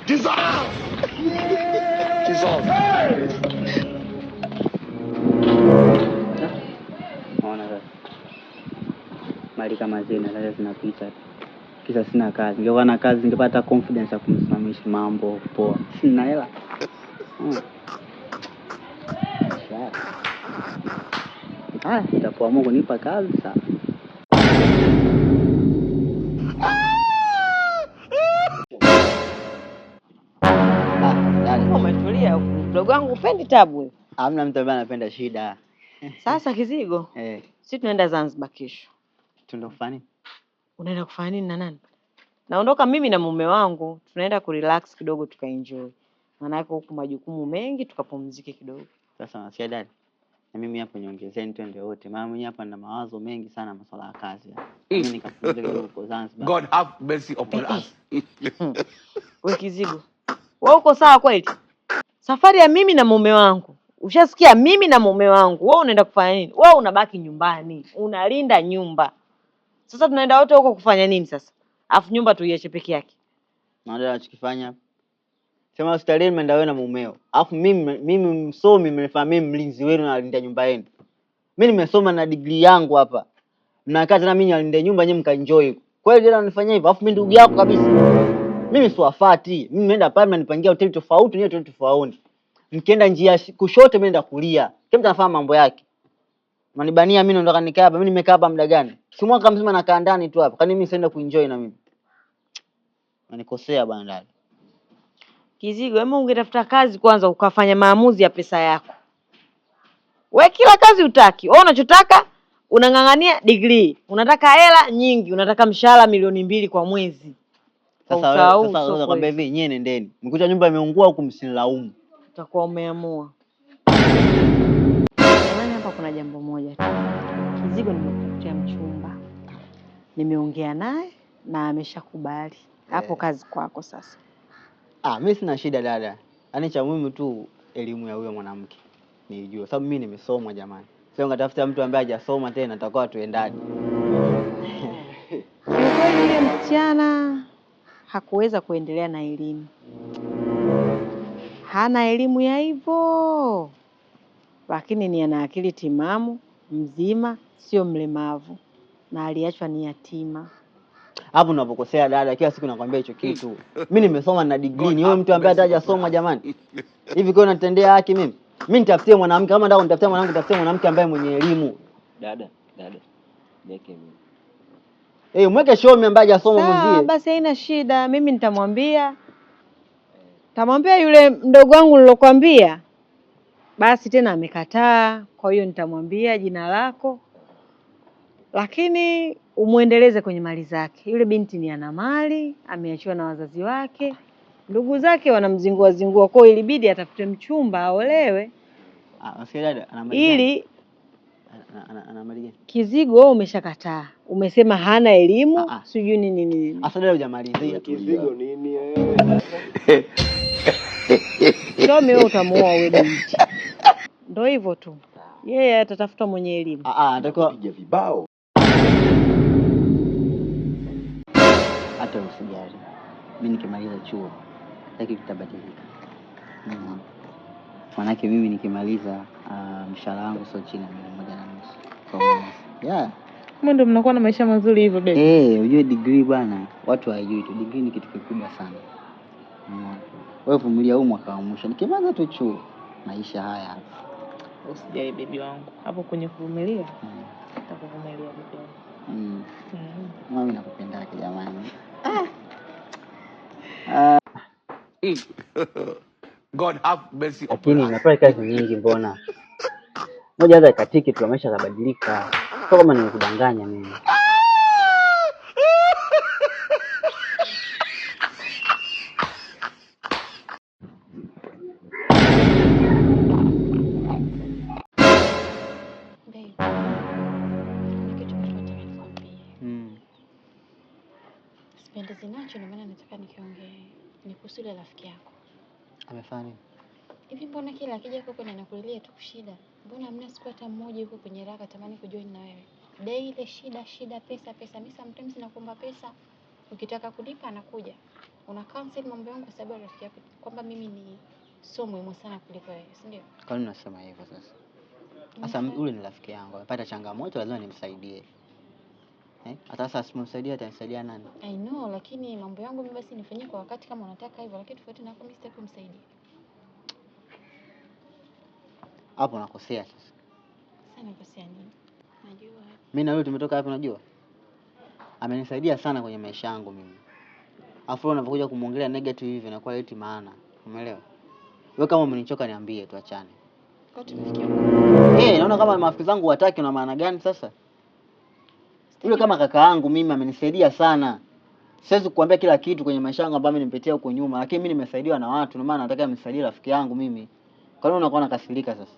Jesus! Jesus! Hey! Naona sasa mali kama zile sasa zinapita. Kisa sina kazi. Ningekuwa na kazi ningepata confidence ya kumsimamisha mambo poa. Sina hela. Haya, itapoamua kunipa kazi sawa. Umetulia mdogo wangu, upendi tabu. Hamna mtu ambaye anapenda shida. Sasa Kizigo, sisi tunaenda Zanzibar kesho. Tunaenda kufanya nini? Unaenda kufanya nini na nani? Naondoka mimi na mume wangu, tunaenda kurelax kidogo tukaenjoy. Maana yake huku majukumu mengi, tukapumzike kidogo. Sasa nasikia dada, na mimi hapo niongezeni twende wote. Maana mimi hapa nina mawazo mengi sana masuala ya kazi. Mimi nikapumzike kidogo huko Zanzibar. God have mercy upon us. Wewe Kizigo, wewe uko sawa kweli? Safari ya mimi na mume wangu. Ushasikia mimi na mume wangu. Wewe unaenda kufanya nini? Wewe unabaki nyumbani, unalinda nyumba. Sasa tunaenda wote huko kufanya nini sasa? Afu nyumba tuiache peke yake. Na ndio anachokifanya. Sema hospitalini mmeenda wewe na mumeo. Alafu mimi msomi mmenifanya mimi mlinzi wenu na nalinda nyumba yenu. Mimi nimesoma na degree yangu hapa. Mnakaa tena mimi nalinde nyumba nyinyi mkaenjoy. Kweli ndio unanifanyia hivyo? Alafu mimi ndugu yako kabisa. Mimi siwafuati. Mimi naenda pale mnanipangia hoteli tofauti, nyewe hoteli tofauti. Mkienda njia kushoto mimi naenda kulia. Kila mtu anafanya mambo yake. Mnanibania mimi naondoka nikae hapa. Mimi nimekaa hapa muda gani? Si mwaka mzima nakaa ndani tu hapa. Kwani mimi sienda kuenjoy na mimi? Unanikosea bwana dada. Kizigo, hebu ungetafuta kazi kwanza ukafanya maamuzi ya pesa yako. We kila kazi utaki. Wewe unachotaka unang'ang'ania degree. Unataka hela nyingi, unataka mshahara 2,000,000 kwa mwezi. Kwa Sasa usahau, wewe, sasa sio wewe kwambia kweli. hivi, nyie nendeni. Mkuta nyumba imeungua huku msinilaumu. Utakuwa umeamua. Jamani, hapa kuna jambo moja tu. Kizigo nimekutafutia mchumba. Nimeongea naye na ameshakubali. Hapo kazi kwako sasa. Mimi sina shida dada. Yaani cha muhimu tu elimu ya huyo mwanamke niijue. Sababu mimi nimesoma jamani. Sio ngatafuta mtu ambaye hajasoma tena tutakuwa tuendaje? Kiukweli yule msichana hakuweza kuendelea na elimu. Hana elimu ya hivyo. Lakini ni ana akili timamu, mzima, sio mlemavu. Na aliachwa ni yatima. Hapo unapokosea dada, kila siku nakwambia hicho kitu. Mimi nimesoma na degree, ni wewe mtu ambaye hata hajasoma jamani. Hivi kwa unanitendea haki mimi? Mimi nitafutie mwanamke, kama nataka nitafutie mwanamke, nitafutie mwanamke ambaye mwenye elimu. Dada, dada. Niweke mimi. Mweke shomi ambaye hajasoma Sawa, mwenzie. basi haina shida, mimi nitamwambia. Nitamwambia yule mdogo wangu nilokuambia. Basi tena amekataa, kwa hiyo nitamwambia jina lako. Lakini umuendeleze kwenye mali zake. Yule binti ni ana mali, ameachiwa na wazazi wake. Ndugu zake wanamzingua zingua, kwa hiyo ilibidi atafute mchumba aolewe. Unasikia dada, ana mali gani? Ili Ana mali gani? Kizigo wewe umeshakataa. Umesema hana elimu, sijui nini nini. Asa dada hujamalizia. Kizigo nini? Shomi wewe utamuoa wewe binti. Ndio hivyo tu. Yeye atatafuta mwenye elimu. Atakuwa piga vibao. Hata usijali. Mimi nikimaliza chuo lakini kitabadilika. Manake mimi nikimaliza mshahara wangu sio chini ya 1.5 milioni kwa mwezi. Yeah. Mbona ndio mnakuwa na maisha mazuri hivyo baby? Unajua degree bwana, watu hawajui tu degree ni kitu kikubwa sana. Wewe vumilia huu mwaka wa mwisho. Nikimaliza tu chuo maisha haya hapa. Usijali baby wangu. Hapo kwenye kuvumilia. Nitakuvumilia baby wangu. Mimi nakupenda jamani. God have mercy upon Lakini us. nafanya kazi nyingi mbona? Moja hata katiki tu maisha yakabadilika. Sio kama nimekudanganya mimi. Babe, kuna kitu nataka nikwambie. Sipendezi nacho ndio maana nataka nikiongee. Ni kuhusu yule rafiki yako. Amefanya nini? Hivi mbona kila akija kwako ni anakulilia tu shida? Mbona hamna siku hata mmoja yuko kwenye raha tamani kujoin na wewe? Daily shida shida pesa pesa. Mimi sometimes nakuomba pesa Ukitaka kunipa anakuja. Una cancel mambo yangu kwa sababu ya rafiki yako kwamba mimi ni sio muhimu sana kuliko wewe, si ndio? Kwa nini unasema hivyo sasa? Sasa Nimesema- ule ni rafiki yangu, amepata changamoto, lazima nimsaidie. Eh? Hata sasa asipomsaidia atanisaidia nani? I know, lakini mambo yangu mimi basi nifanyie kwa wakati kama unataka hivyo, lakini tofauti na hapo mimi sitaki kumsaidia. Hapo nakosea sasa. Sasa nakosea nini? Najua. Mimi na yule tumetoka wapi unajua? Amenisaidia sana kwenye maisha yangu mimi. Alafu wewe unapokuja kumwongelea negative hivi inakuwa haileti maana. Umeelewa? Wewe kama umenichoka niambie tuachane. Kwa tumefikia huko. Eh, naona kama marafiki zangu wataki una maana gani sasa? Yule kama kaka yangu mimi amenisaidia sana. Siwezi kukuambia kila kitu kwenye maisha yangu ambayo nimepitia huko nyuma, lakini mimi nimesaidiwa na watu, ndio maana nataka nimsaidie rafiki yangu mimi. Kwa nini unakuwa unakasirika sasa?